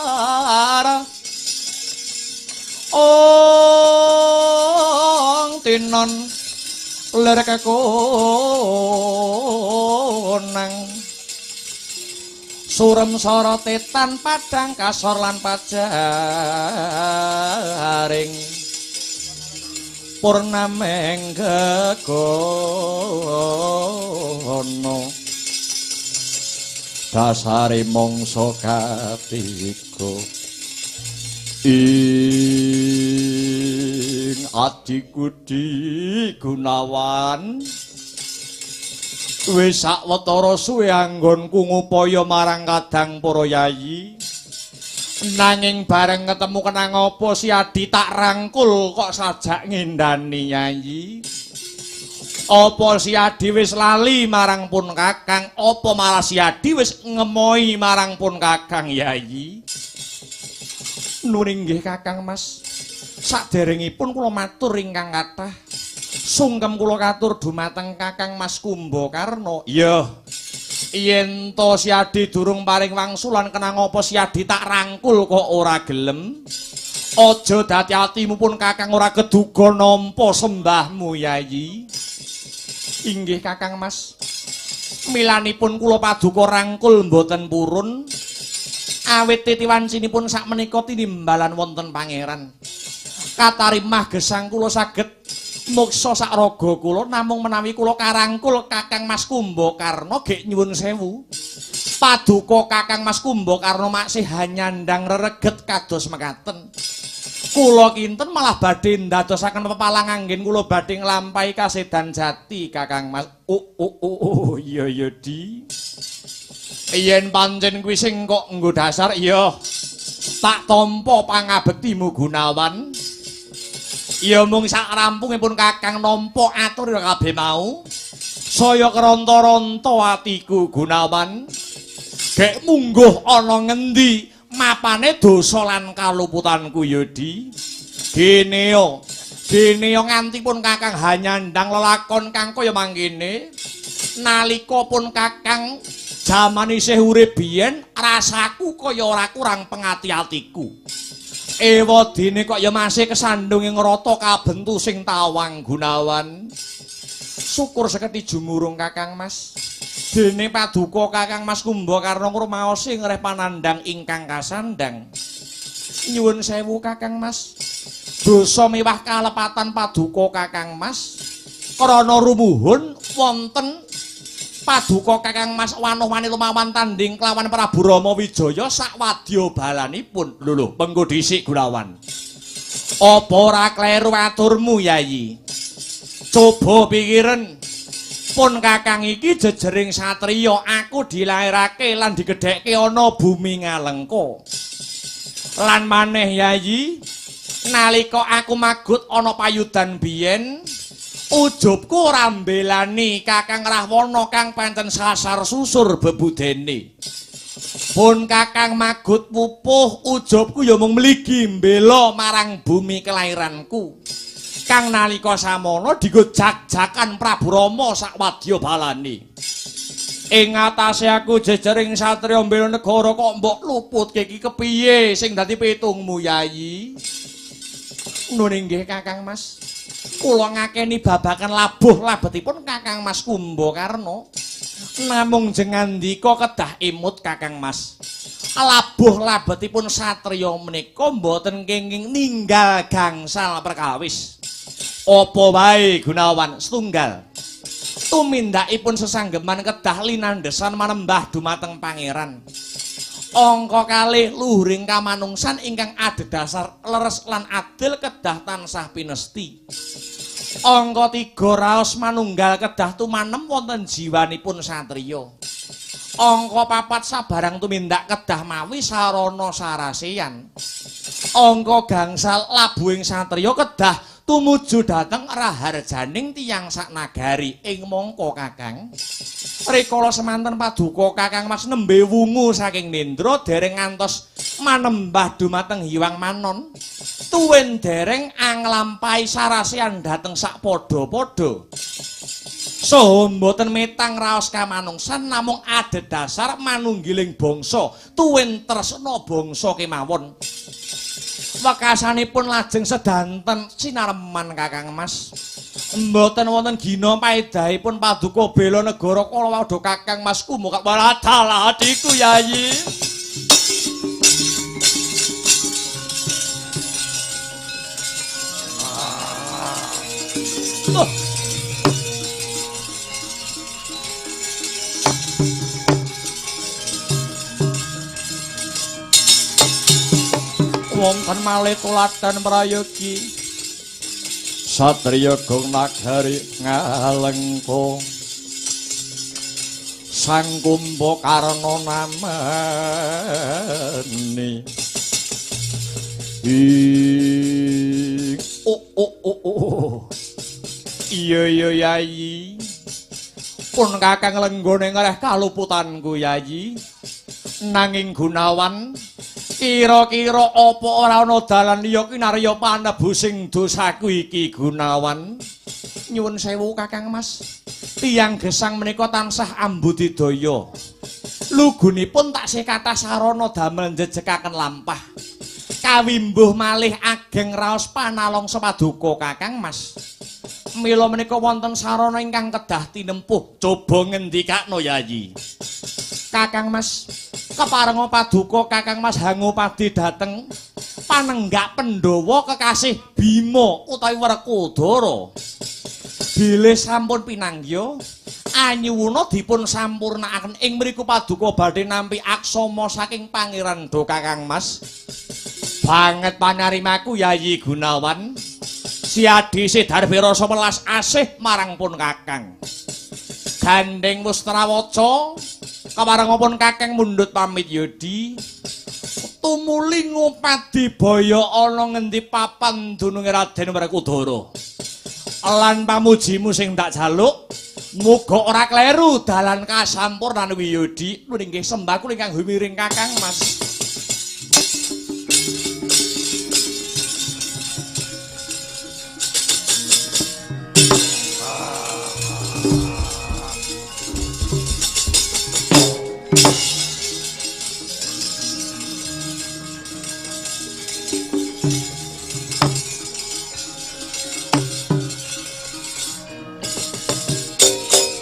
Ong tinon ler kekonang surem sorote tan padang kasor lan pajaring purnameng gegono dasare mangsa katiga ing adhiku Di Gunawan wis sawetara suwe anggonku ngupaya marang kadang para yayi. Nanging bareng ketemu kenang apa si Adi tak rangkul kok sajak ngendani Yayi. Apa si Adi wis lali marang pun Kakang, apa malah si Adi wis ngemoi marang pun Kakang Yayi. Nun inggih Kakang Mas. Saderengipun kula matur ingkang kathah. Sungkem kula katur dumateng Kakang Mas Kumbakarna. Iya. Yen to si Adi durung paring wangsulan kenang apa si Adi tak rangkul kok ora gelem. Aja dadi atimu pun Kakang ora keduga nampa sembahmu Yayi. Inggih Kakang Mas. Milanipun kula paduka rangkul mboten purun. Awit titiwancinipun sakmenika tinimbalan wonten pangeran. Katarimah gesang kula saged moksa sak raga kula, namung menawi kula karangkul Kakang Mas Kumbakarna gek nyuwun sewu. Paduka Kakang Mas Kumbakarna maksih hanyandang rereget kados mekaten. Kula kinten malah badhe ndadosaken pepalang anggen kula badhe nglampahi kasedan jati Kakang Mas. Oh iya iya Di. Yen pancen kuwi sing kok nggo dasar iya tak tampa pangabektimu Gunawan. Ya mung sak rampungipun Kakang nampa atur kabeh mau. Saya keronta-ronta atiku Gunawan. Gek mungguh ana ngendi mapane dosa lan kaluputanku ya Di. Geneo, geneo nganti pun Kakang hanyandang lelakon kang kaya mangkene. Nalika pun Kakang jaman isih urip biyen rasaku kaya ora kurang pengati-atiku. Ewadene kok ya masih kesandung ing rata kabentu sing tawang Gunawan. Syukur seketi jumurung Kakang Mas. Dene paduka Kakang Mas Kumbakarna ngrumaosi ngreh panandhang ingkang kasandhang. Nyuwun sewu Kakang Mas. Dosa miwah kalepatan paduka Kakang Mas krana rumuhun wonten paduka Kakang Mas wanuh-wani lumawan tanding kelawan Prabu Rama Wijaya sak wadya balanipun. Lho lho, mengko dhisik Gunawan. Apa ora kleru aturmu Yayi? Coba pikiren. Pun Kakang iki jejering satriya, aku dilairake lan digedhekke ana bumi Ngalengka. Lan maneh Yayi, nalika aku magut ana payudan biyen, ujubku ora mbelani Kakang Rahwana kang pancen sasar susur bebudene. Pun Kakang magut pupuh, ujubku ya mung mligi mbela marang bumi kelairanku. Kang nalika samono dienggo jak-jakan Prabu Rama sak wadya balane. Ing atase aku jejering satriya mbela negara kok mbok luputke iki kepiye sing dadi pitungmu Yayi? Nun inggih Kakang Mas. Kula ngakeni babagan labuh labetipun Kakang Mas Kumbakarna. Namung jengandika kedah imut Kakang Mas. Labuh labetipun satriya menika mboten kenging ninggal gangsal perkawis. Apa wae Gunawan setunggal. Tumindakipun sesanggeman kedah linandhesan manembah dumateng pangeran. Angka kalih luhuring kamanungsan ingkang adhedhasar leres lan adil kedah tansah pinesti. Angka 3 raos manunggal kedah tumanem wonten jiwanipun satriya. Angka 4 sabarang tumindak kedah mawi sarana saraseyan. Angka gangsal labuhing satriya kedah tumuju dhateng raharjaning tiyang saknagari. Ing mangka Kakang, rikala semanten paduka Kakang Mas nembe wungu saking nendra dereng ngantos manembah dumateng Hyang Manon, tuwin dereng anglampahi saraseyan dhateng sak padha-padha. Saha mboten metang raos kamanungsan namung adhedhasar manunggiling bangsa tuwin tresna bangsa kemawon. Wekasanipun lajeng sedanten sinareman Kakang Mas. Mboten wonten gina paedahipun paduka bela negara kala wau Kakang Mas Kumbakarna. Dalah atiku Yayi. Oh. Wonten malih tuladan prayogi satriya gong nagari Ngalengka Sang Kumbakarna nameni. Ing oh oh oh oh. Iya iya Yayi. Pun Kakang lenggone ngreh kaluputanku Yayi. Nanging Gunawan, kira-kira apa ora ana dalan liya kinarya panebusing dosaku iki Gunawan? Nyuwun sewu Kakang Mas. Tiyang gesang menika tansah ambudidaya. Lugunipun taksih kathah sarana damel njejekaken lampah. Kawimbuh malih ageng raos panalongsa paduka Kakang Mas. Mila menika wonten sarana ingkang kedah tinempuh. Coba ngendikakno Yayi. Kakang Mas, keparenga paduka Kakang Mas hangopadi dhateng panenggak Pandhawa kekasih Bima utawi Werkudara. Bilih sampun pinanggya, anyuwuna dipun sampurnakaken ing mriku paduka badhe nampi aksama saking Pangeran Do Kakang Mas. Banget panarimaku Yayi Gunawan. Siadi Sidarbira welas asih marang pun Kakang. Gandeng Mustrawaca keparengipun Kakang mundhut pamit yodi. Tumuli ngupadi baya ana ngendi papan dununge Raden Werkudara. Lan pamujimu sing tak jaluk muga ora kleru dalan kasampurnan wiyodi. Nuwun sembah kula ingkang humiring Kakang Mas.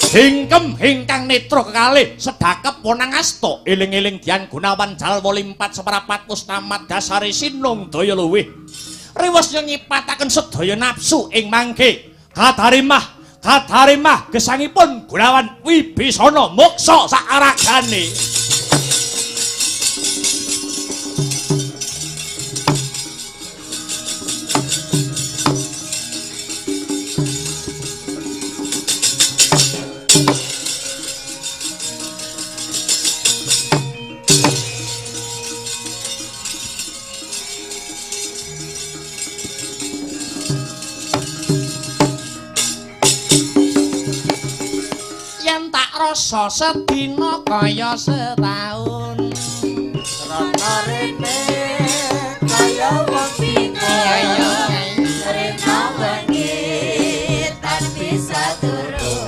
Hingkem hingkang netra kekalih sedakep wonang asta eling-eling Dian Gunawan jalwa limpat seprapat mustamat dasare sinung daya luwih riwes nyipataken sedaya nafsu ing mangke katarimah katarimah gesangipun Gunawan Wibisana moksa sakaragane. Rasa sedina kaya setaun rana rene kaya wong bingung rena wengi tan bisa turu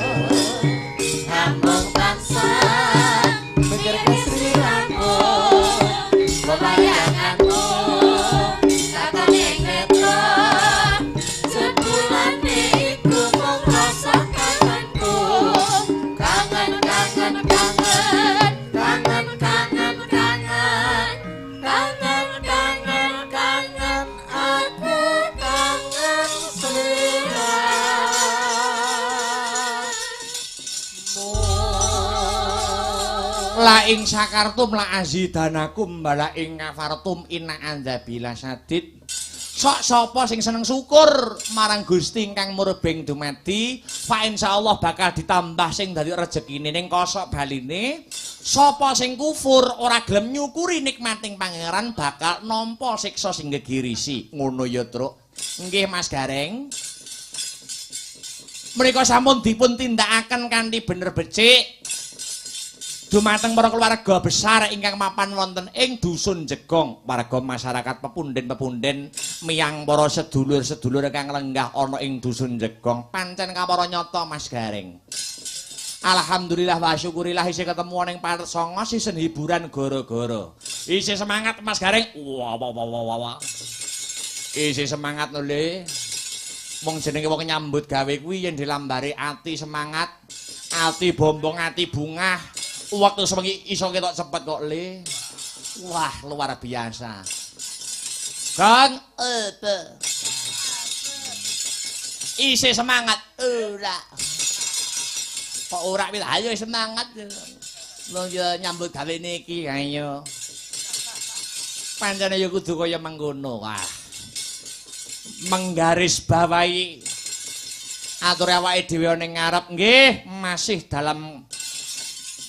namung tansah mikirke sliramu bebayanganmu katon ing netra jebulane iku mung rasa kangenku. Kangen kangen kangen kangen kangen kangen kangen kangen kangen aku kangen sliramu. La ing sakartum la azidanakum bala ing kafartum inna andzabila sadid. Sok sapa sing seneng syukur marang Gusti ingkang murbeng dumadi, fa insyaallah bakal ditambah sing dadi rejekine. Ning kosok baline sapa sing kufur ora gelem nyukuri nikmating pangeran bakal nampa siksa sing gegirisi. Ngono ya, Truk. Nggih Mas Gareng. Menika sampun dipun tindakaken kanthi bener becik dumateng para keluarga besar ingkang mapan wonten ing dusun Jegong, warga masyarakat pepunden-pepunden miyang para sedulur-sedulur ingkang lenggah ana ing dusun Jegong. Pancen kawara nyata Mas Gareng. Alhamdulillah wa syukurillah isih ketemu ana ing Paret Sanga season hiburan gara-gara. Isih semangat Mas Gareng. Wah wah wah wah wah. Isih semangat lho Le. Wong jenenge wong nyambut gawe kuwi yen dilambari ati semangat, ati bombong, ati bungah. Waktu sewengi iso ketok cepet kok Le. Wah, luar biasa. Kang ete. Isih semangat ora. Kok ora wis ayo semangat. Wong ya nyambut gawe niki ayo. Pancene ya kudu kaya mengkono. Wah. Menggaris bawahi atur awake dhewe ning ngarep nggih masih dalam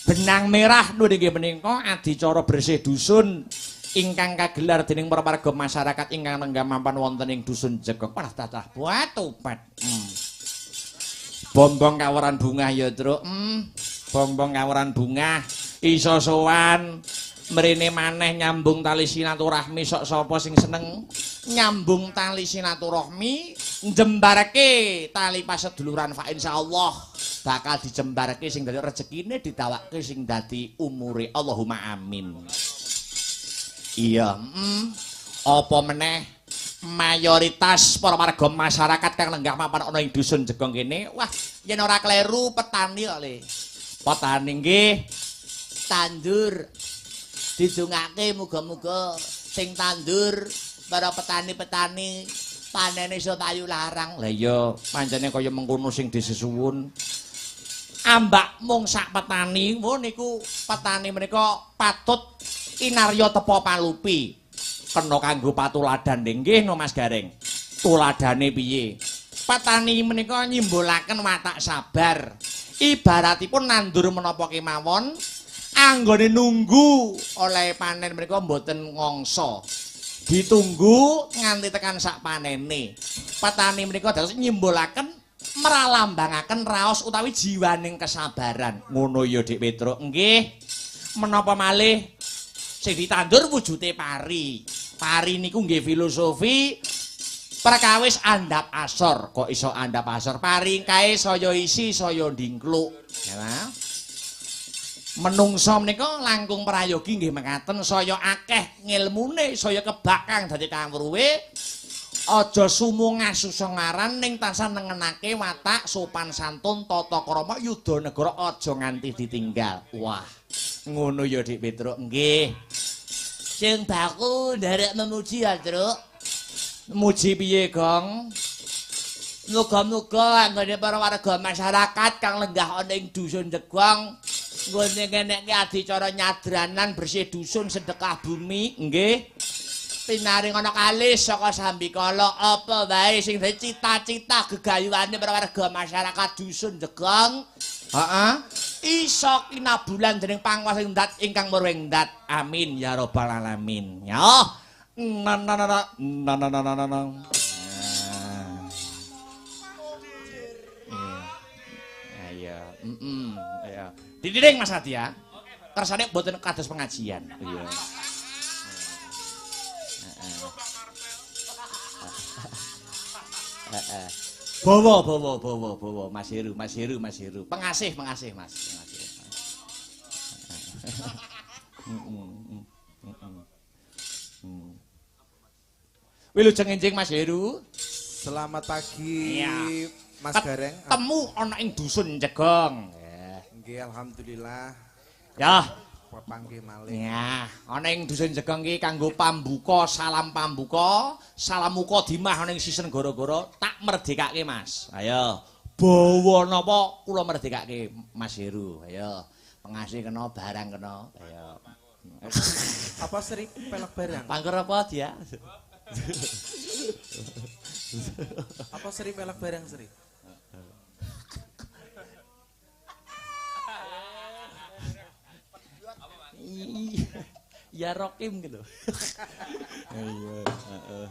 benang merah nuwun inggih menika adicara bersih dusun Ingkang kagelar dening para warga masyarakat ingkang lenggah mampan wonten ing dusun Jegong. Wah, tatah buat. Bombong kawaran bungah ya, Truk. Bombong kawaran bungah iso sowan mrene maneh nyambung tali silaturahmi sok sapa sing seneng nyambung tali silaturahmi njembarke tali paseduluran fa insyaallah bakal dijembarke sing dadi rezekine didawake sing dadi umure. Allahumma amin. Iya, apa meneh mayoritas para warga masyarakat kang lenggah mapan ana ing dusun Jegong kene, wah yen ora kleru petani kok le. Petani nggih tandur didongake muga-muga sing tandur para petani-petani panene iso payu larang. Lah iya, pancene kaya mengkono sing disesuwun. Ambak mung sak petani, wo niku petani menika patut kinarya tepa palupi. Kena kanggo patuladan nggih no Mas Gareng. Tuladane piye? Petani menika nyimbolaken watak sabar. Ibaratipun nandur menapa kemawon, anggone nunggu oleh panen menika mboten ngongso. Ditunggu nganti tekan sak panene. Petani menika dados nyimbolaken meralambangaken raos utawi jiwaning kesabaran. Ngono ya Dik Petruk. Nggih. Menapa malih sing ditandur wujude pari. Pari niku nggih filosofi perkawis andhap asor. Kok iso andhap asor? Pari kae saya isi saya ndingkluk. Ya. Menungsa menika langkung prayogi nggih mekaten, saya akeh ngilmune, saya kebak kang dadi kawruhe. Aja sumungah susengaran ning tansah nengenake watak sopan santun tata krama yudha negara aja nganti ditinggal. Wah, ngono ya Dik Petruk. Nggih. Sing baku nderek memuji ya, Truk. Muji piye, Gong? Muga-muga anggone para warga masyarakat kang lenggah ana ing dusun Jegong nggone ngenekke adicara nyadranan bersih dusun sedekah bumi. Nggih. Pinaring ana kalis saka sambikala apa wae sing dadi cita-cita gegayuhane para warga masyarakat dusun Jegong. Heeh. Iso kinabulan dening panguwasa ndat ingkang murwing ndat. Amin ya rabbal alamin. Ya. Na na na na na na na na. Ayo. Ayo. Didiring Mas Adi ya. Kersane mboten kados pengajian. Iya. Bawa bawa bawa bawa Mas Heru, Mas Heru, Mas Heru. Pengasih, pengasih Mas, pengasih. Wilujeng enjing Mas Heru. Selamat pagi ya. Mas Gareng. Ketemu ana ing dusun Jegong. Nggih, alhamdulillah. Ya, panggih malih. Ya, ana ing dusun Jegong iki kanggo pambuka, salam pambuka, salam mukadimah ana ing sisen gara-gara tak merdekake Mas. Ayo, bawa napa kula merdekake Mas Heru. Ayo, pengasih kena barang kena. Ayo. Apa seri pelek barang? Pangkur apa dia? Apa seri pelek barang seri? Ya Rokim gitu. Iya, heeh.